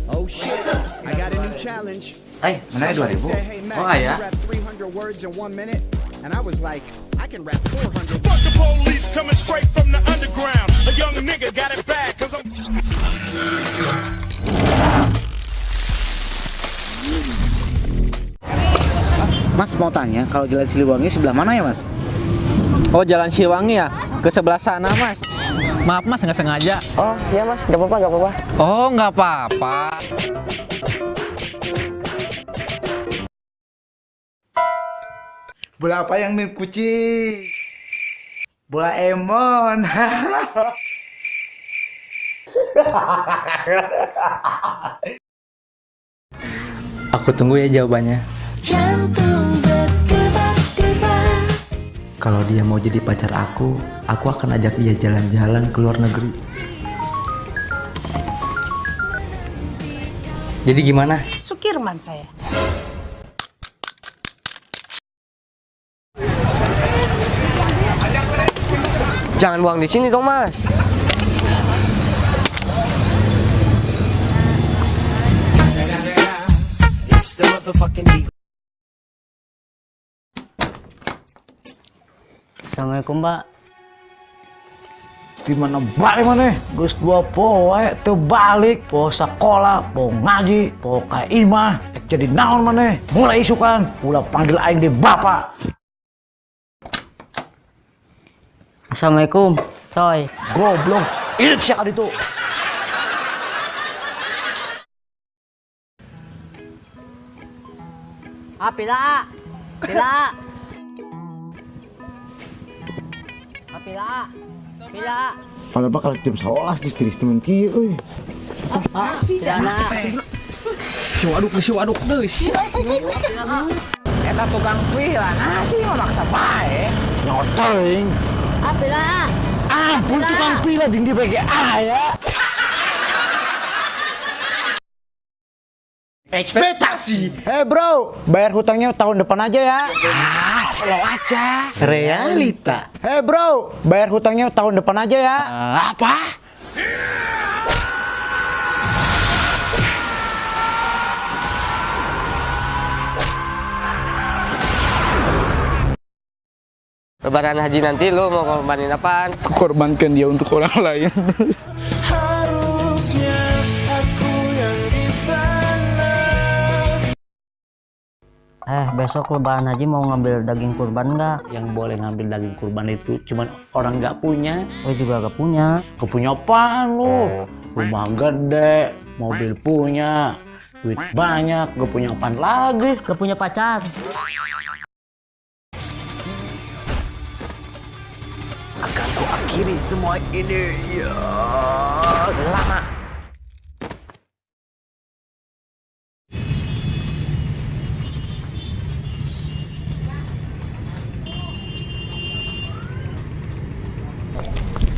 Oh shit, I got a new challenge. Hai, mana ya Somebody 2000? said, hey Mac, Oh, can ya. you rap 300 words in 1 minute? And I was like, I can rap 400. Fuck the police coming straight from the underground. A young nigga got it bad 'cause I'm. Mas, mau tanya, kalau Jalan Siliwangi sebelah mana ya, Mas? Oh, Jalan Siliwangi ya? Ke sebelah sana, Mas. Maaf, Mas, nggak sengaja. Oh iya mas, nggak apa-apa, nggak apa-apa. Oh, nggak apa-apa. Bola apa yang mirip kucing? Bola Emon. Aku tunggu ya jawabannya. Jantung berdebar-debar. Kalau dia mau jadi pacar aku akan ajak dia jalan-jalan ke luar negeri. Jadi gimana? Sukirman saya. Jangan buang di sini dong, mas. Assalamualaikum, Mbak. Di mana balik mana? Geus 2 poe teu balik, poho sekolah, poho ngaji, poho ka imah, ek jadi naon maneh? Mulai isukan, ulah panggil aing di bapak. Assalamualaikum, coy. Goblok, ilik sia ka ditu. Ah, pila. Pila. Ah, pila. Pila. Padahal bakal jam 11 geus tiris temen kieu euy. Ah, pila. Si waduk, si waduk deui. Si. Eta tukang pila, nasi mah maksa bae. Nyoteng. Ah, pila. Ampun, tukang pila ding di BGA ya. Ekspektasi. Eh bro, bayar hutangnya tahun depan aja ya. Ah, slow aja. Realita. Eh bro, bayar hutangnya tahun depan aja ya. Apa? Lebaran haji nanti lu mau korbanin apaan? Korbankan dia untuk orang lain. Harusnya aku yang di sana. Eh, besok Lebaran haji mau ngambil daging kurban nggak? Yang boleh ngambil daging kurban itu cuman orang nggak punya. Gue juga gak punya. Gak punya apaan lu? Rumah gede, mobil punya, duit banyak, gak punya apaan lagi. Gak punya pacar. Akan ku akhiri semua ini ya lama.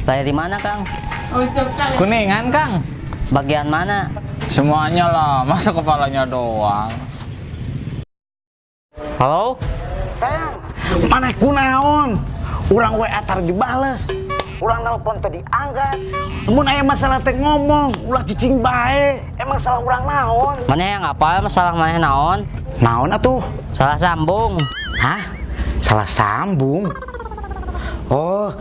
Lahir di mana, Kang? Kuningan, Kang. Bagian mana? Semuanya lah, masa kepalanya doang. Halo? Maneh kunaon? Urang WA tar dibales. Urang nelpon teu diangkat. Mun aya masalah teh ngomong, ulah cicing bae. Emang salah urang naon? Maneh yang apa? Masalah maneh naon? Naon atuh? Salah sambung. Hah? Salah sambung? Oh,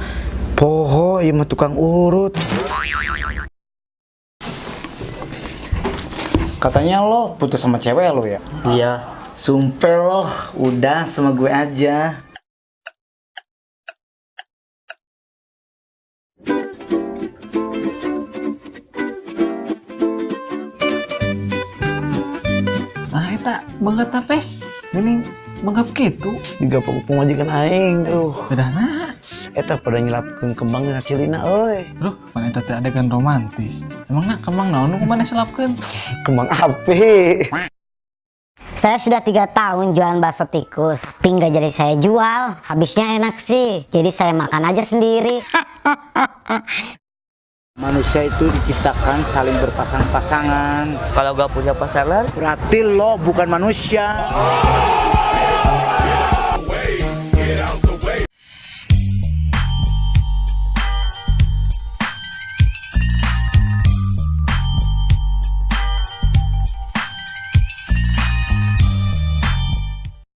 poho ieu mah tukang urut. Katanya lo putus sama cewek lo ya? Iya. Sumpel lo, udah sama gue aja. Nah, eta banget pes. Geuning menggap gitu. Juga pamajikan aing, aduh. Bedana. Eta pada nyelapkeun kembang dina cilina euy. Duh, pan eta teh adegan romantis. Emang nak kembang naon nu kumaha selapkeun? Kembang api. Saya sudah 3 tahun jualan bakso tikus, tapi nggak jadi saya jual. Habisnya enak sih, jadi saya makan aja sendiri. Manusia itu diciptakan saling berpasang-pasangan. Kalau gak punya pasangan, Berarti lo bukan manusia.